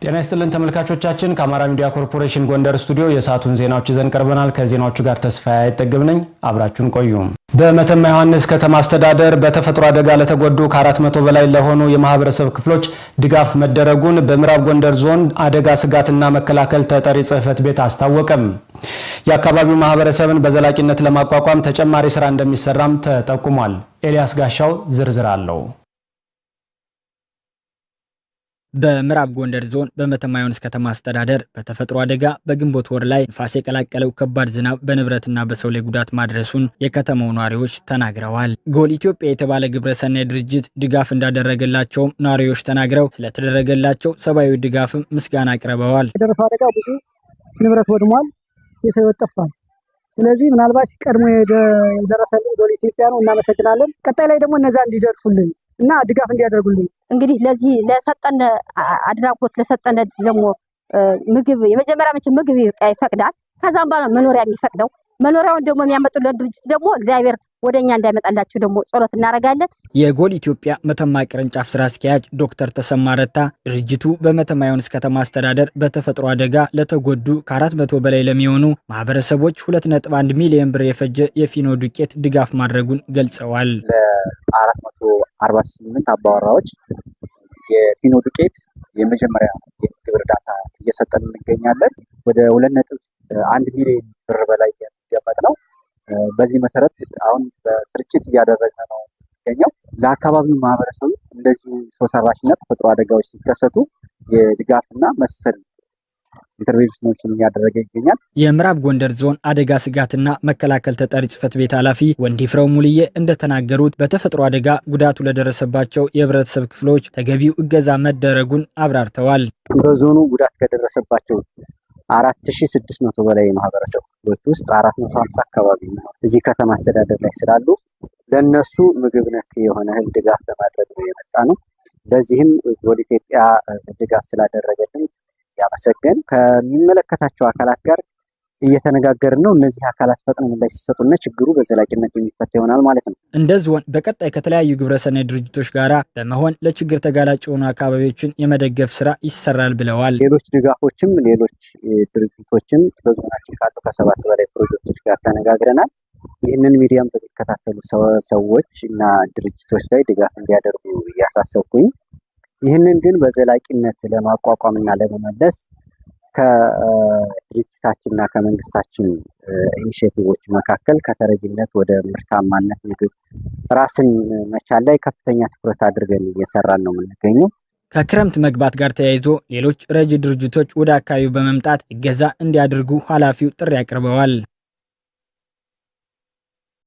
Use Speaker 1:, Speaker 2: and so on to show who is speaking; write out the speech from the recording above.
Speaker 1: ጤና ይስጥልን ተመልካቾቻችን፣ ከአማራ ሚዲያ ኮርፖሬሽን ጎንደር ስቱዲዮ የሰዓቱን ዜናዎች ይዘን ቀርበናል። ከዜናዎቹ ጋር ተስፋዬ አይጠግብ ነኝ። አብራችሁን ቆዩ። በመተማ ዮሐንስ ከተማ አስተዳደር በተፈጥሮ አደጋ ለተጎዱ ከ400 በላይ ለሆኑ የማህበረሰብ ክፍሎች ድጋፍ መደረጉን በምዕራብ ጎንደር ዞን አደጋ ስጋትና መከላከል ተጠሪ ጽሕፈት ቤት አስታወቀ። የአካባቢው ማህበረሰብን በዘላቂነት ለማቋቋም ተጨማሪ ስራ እንደሚሰራም ተጠቁሟል። ኤልያስ ጋሻው ዝርዝር አለው።
Speaker 2: በምዕራብ ጎንደር ዞን በመተማ ዮሐንስ ከተማ አስተዳደር በተፈጥሮ አደጋ በግንቦት ወር ላይ ንፋስ የቀላቀለው ከባድ ዝናብ በንብረትና በሰው ላይ ጉዳት ማድረሱን የከተማው ነዋሪዎች ተናግረዋል። ጎል ኢትዮጵያ የተባለ ግብረሰናይ ድርጅት ድጋፍ እንዳደረገላቸውም ነዋሪዎች ተናግረው ስለተደረገላቸው ሰብአዊ ድጋፍም ምስጋና አቅርበዋል።
Speaker 3: የደረሰው አደጋ ብዙ ንብረት ወድሟል፣ የሰው ሕይወት ጠፍቷል። ስለዚህ ምናልባት ቀድሞ የደረሰልን ጎል ኢትዮጵያ ነው፣ እናመሰግናለን። ቀጣይ ላይ ደግሞ እነዛ እንዲደርሱልን እና ድጋፍ እንዲያደርጉልን።
Speaker 4: እንግዲህ ለዚህ ለሰጠን አድራጎት፣ ለሰጠን ደግሞ ምግብ፣ የመጀመሪያ መቼም ምግብ ይፈቅዳል። ከዛም በኋላ መኖሪያ የሚፈቅደው፣ መኖሪያውን ደግሞ የሚያመጡልን ድርጅት ደግሞ እግዚአብሔር ወደኛ እንዳይመጣላቸው ደግሞ ጸሎት እናደርጋለን።
Speaker 2: የጎል ኢትዮጵያ መተማ ቅርንጫፍ ስራ አስኪያጅ ዶክተር ተሰማ ረታ ድርጅቱ በመተማ ዮሐንስ ከተማ አስተዳደር በተፈጥሮ አደጋ ለተጎዱ ከ400 በላይ ለሚሆኑ ማህበረሰቦች 2.1 ሚሊዮን ብር የፈጀ የፊኖ ዱቄት ድጋፍ ማድረጉን ገልጸዋል።
Speaker 5: ለ448 አባወራዎች የፊኖ ዱቄት የመጀመሪያ የምግብ እርዳታ እየሰጠን እንገኛለን። ወደ 2.1 ሚሊዮን ብር በላይ የሚገመት ነው። በዚህ መሰረት አሁን በስርጭት እያደረግን ነው የሚገኘው። ለአካባቢው ማህበረሰቡ እንደዚሁ ሰው ሰራሽና ተፈጥሮ አደጋዎች ሲከሰቱ የድጋፍና መሰል intervention ኦችን እያደረገ ይገኛል።
Speaker 2: የምዕራብ ጎንደር ዞን አደጋ ስጋትና መከላከል ተጠሪ ጽሕፈት ቤት ኃላፊ ወንዲፍረው ሙልዬ እንደተናገሩት በተፈጥሮ አደጋ ጉዳቱ ለደረሰባቸው የህብረተሰብ ክፍሎች ተገቢው እገዛ መደረጉን አብራርተዋል።
Speaker 6: በዞኑ ጉዳት ከደረሰባቸው 4600 በላይ የማህበረሰብ ክፍሎች ውስጥ 450 አካባቢ እዚህ ከተማ አስተዳደር ላይ ስላሉ ለነሱ ምግብ ነክ የሆነ እህል ድጋፍ ለማድረግ ነው የመጣ ነው። በዚህም ጎል ኢትዮጵያ ድጋፍ ስላደረገልን ያመሰገን ከሚመለከታቸው አካላት ጋር እየተነጋገርን ነው። እነዚህ አካላት ፈጥነው ምላሽ ሲሰጡና ችግሩ በዘላቂነት የሚፈታ ይሆናል ማለት ነው።
Speaker 2: እንደ ዞን በቀጣይ ከተለያዩ ግብረሰናይ ድርጅቶች ጋራ በመሆን ለችግር ተጋላጭ የሆኑ አካባቢዎችን የመደገፍ ስራ ይሰራል ብለዋል።
Speaker 6: ሌሎች ድጋፎችም ሌሎች ድርጅቶችም በዞናችን ካሉ ከ7 በላይ ፕሮጀክቶች ጋር ተነጋግረናል። ይህንን ሚዲያም በሚከታተሉ ሰዎች እና ድርጅቶች ላይ ድጋፍ እንዲያደርጉ እያሳሰብኩኝ፣ ይህንን ግን በዘላቂነት ለማቋቋም እና ለመመለስ ከድርጅታችን እና ከመንግስታችን initiative ኦች መካከል ከተረጂነት ወደ ምርታማነት ምግብ ራስን መቻል ላይ ከፍተኛ ትኩረት አድርገን እየሰራን ነው የምንገኘው።
Speaker 2: ከክረምት መግባት ጋር ተያይዞ ሌሎች ረጂ ድርጅቶች ወደ አካባቢው በመምጣት እገዛ እንዲያደርጉ ኃላፊው ጥሪ አቅርበዋል።